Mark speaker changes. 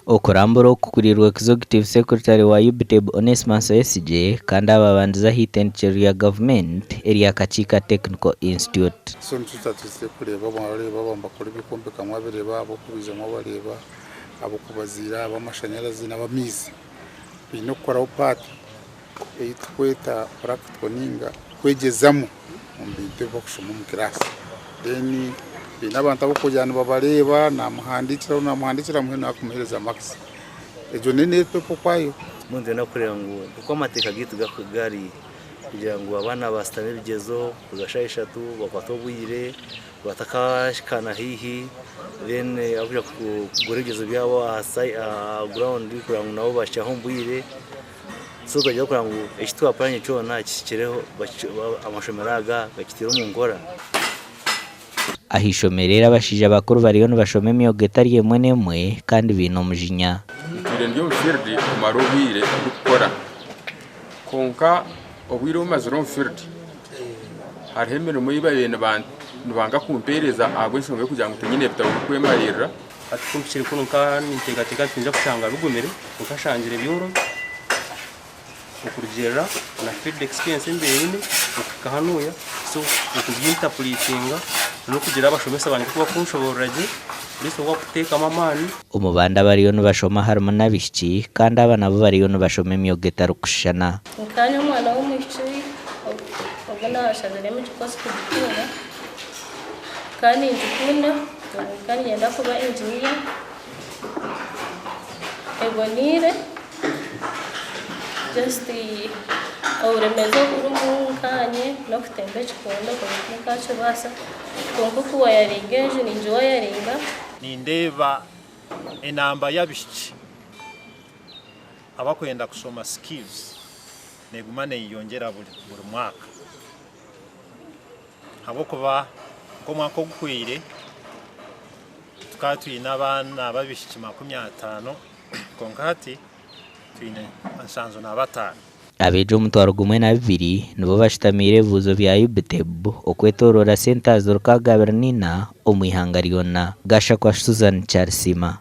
Speaker 1: Okurambura oku kukuriirwe Executive Secretary wa UBTEB Onesmus Oyesigye kandi aba abandize aha itendekyero rya gavumenti erya Kakiika Technical Institute.
Speaker 2: So nikyo kyatwizire kureeba mwabareeba aba nibakora eby'okwombeka mwabireeba, ab'okubaija mwabareeba, ab'okubaziira, ab'amashanyarazi n'ab'amaizi. Baine kukoraho part ei turikweta practical ninga kwegyezamu omu bintu ebi barikushoma omu kiraasi. Then baine abantu abarikugira nibabareeba namuhandiikira namuhandiikira mbwenu akumuheereza marks. Egyo nayo neepepa okwayo.
Speaker 3: Mbwenu twine kureeba ngu nk'oku amateeka gaitu gari kugira ngu abaana baasitama ebigyezo kuruga shaaha ishatu bakwate obwire batakahikana haihi then abarikuza kugura ebigyezo byabo aha ground kugira ngu nabo bahikyeho omu bwire. So twagira kugira ngu eki twapurani kyona kihikireho amashomero aga gakiteire omu nkora.
Speaker 1: Aha ishomero eri abashaija bakuru bariyo nibashoma emyoga etari emwe n'emwe kandi baine omujinya.
Speaker 4: Ntwire ndi omu field kumara obwire ndikukora kwonka obwire obu mazire omu field hariho emirimo ei babaire nibanga kumpereza ahabw'enshonga y'okugira ngu tinyine bitabo birikwemariirira.
Speaker 5: Hati ku mpikire kunu nkaba ninteekateeka nti niinyija kushanga bigumire kwonka nshangire byorobi okurugiirira na field experience ei mbaire nyine okuhika hanuya so okubyintapuritinga n'okugira abashomesa bangye oku bakunshoboorora gye at oku bakuteekamu amaani.
Speaker 1: Omu bandi abariyo nibashoma harimu n'abaishiki kandi aba nabo bariyo nibashoma emyoga etarikushushana.
Speaker 6: Nkaanye omwana w'omwishiki ogu naashaziremu egi koosi kugitunga kandi ningikunda. Nkaba niinyenda kuba inginiya eboneire just oburemeezi oburimu nkaanye n'okutemba ekikondo kwonka tinkakibaasa kwonka okuwayaringa enju ningiwayaringa.
Speaker 7: Nindeeba enamba y'abaishiki abakwenda kushoma skills neguma neyeyongyera buri mwaka. Ahabw'okuba nk'omwaka oguhweire tukaba twine abaana b'abaishiki 50 kwonka hati twine 75.
Speaker 1: Abeegi 1002 nibo bashutamiire ebibuuzo bya UBTEB okwetoroora sente aha 2024 omu ihanga ryona. Gashakwa Susan Kyarisiima.